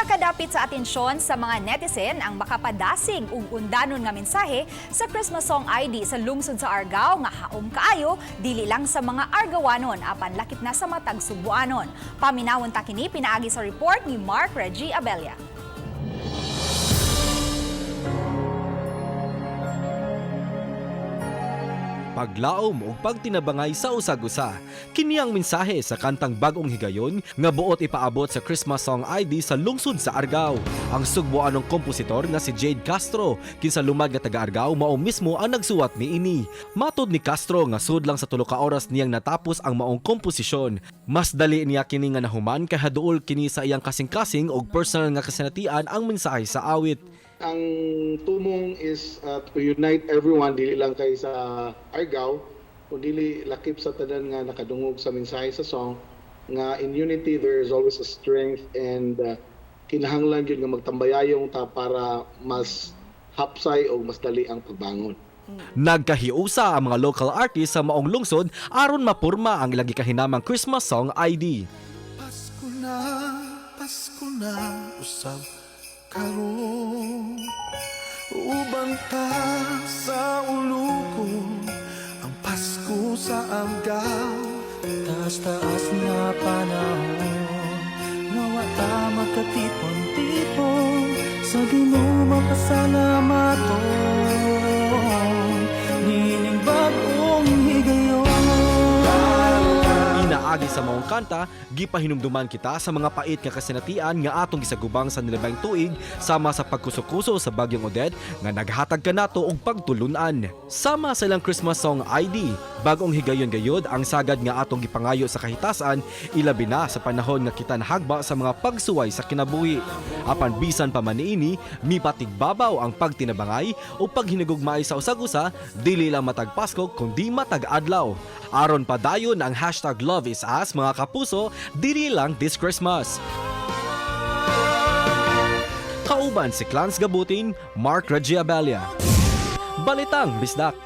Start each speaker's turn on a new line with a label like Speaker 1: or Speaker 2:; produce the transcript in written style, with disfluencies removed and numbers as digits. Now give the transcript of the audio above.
Speaker 1: Nakadapit sa atensyon sa mga netizen ang makapadasig ug undanon nga mensahe sa Christmas Song ID sa lungsod sa Argao nga haom kaayo dili lang sa mga Argawanon apan lakip na sa matag Sugbuanon. Paminawon ta kini pinaagi sa report ni Mark Reggie Abella.
Speaker 2: Paglaom ug pagtinabangay sa usag-usa. Kini ang mensahe sa kantang Bagong Higayon nga buot ipaabot sa Christmas Song ID sa lungsod sa Argao. Ang sugboanong kompositor nga si Jade Castro, kinsa lumad nga taga Argao, mao mismo ang nagsuwat niini. Matod ni Castro nga sud lang sa 3 ka oras niyang natapos ang maong komposisyon. Mas dali niya kini nga nahuman kay haduol kini sa iyang kasing-kasing og personal nga kasinatian ang mensahe sa awit.
Speaker 3: Ang tumong is to unite everyone, dili lang kay sa Argao kundi lakip sa tanan nga nakadungog sa mensahe sa song, nga in unity there is always a strength and kinahanglan gyud nga magtambayayong ta para mas hapsay o mas dali ang pagbangon.
Speaker 2: Nagkahiusa ang mga local artists sa maong lungsod aron mapurma ang ilang gikahinamang Christmas Song ID.
Speaker 4: Pasko na, usab karon. Uban ta sa ulukon, ang Pasko sa Argao.
Speaker 5: Taas-taas nga panahon nga wa ta magkatipon-tipon. Sa Ginoo mapasalamaton nining bag-ong higayon.
Speaker 2: Inaagi sa maong kanta, gipahinumduman kita sa mga pait nga kasinatian nga atong gisagubang sa nilabang tuig sama sa pagkuso-kuso sa Bagyong Odette nga naghatag kanato og pagtulunan. Sama sa ilang Christmas Song ID, Bagong Higayon gayod ang sagad nga atong gipangayo sa kahitasan, ilabi na sa panahon nga kita nahagba sa mga pagsuway sa kinabuhi. Apan bisan pa man niini, mipatigbabaw ang pagtinabangay o paghinugugmay sa usag-usa, dili lang matag Pasko kundi matag adlaw. Aron padayon ang #LoveIsUs, mga kapuso, dili lang this Christmas. Kauban si Clans Gabutin, Mark Regiabelia. Balitang Bisdak.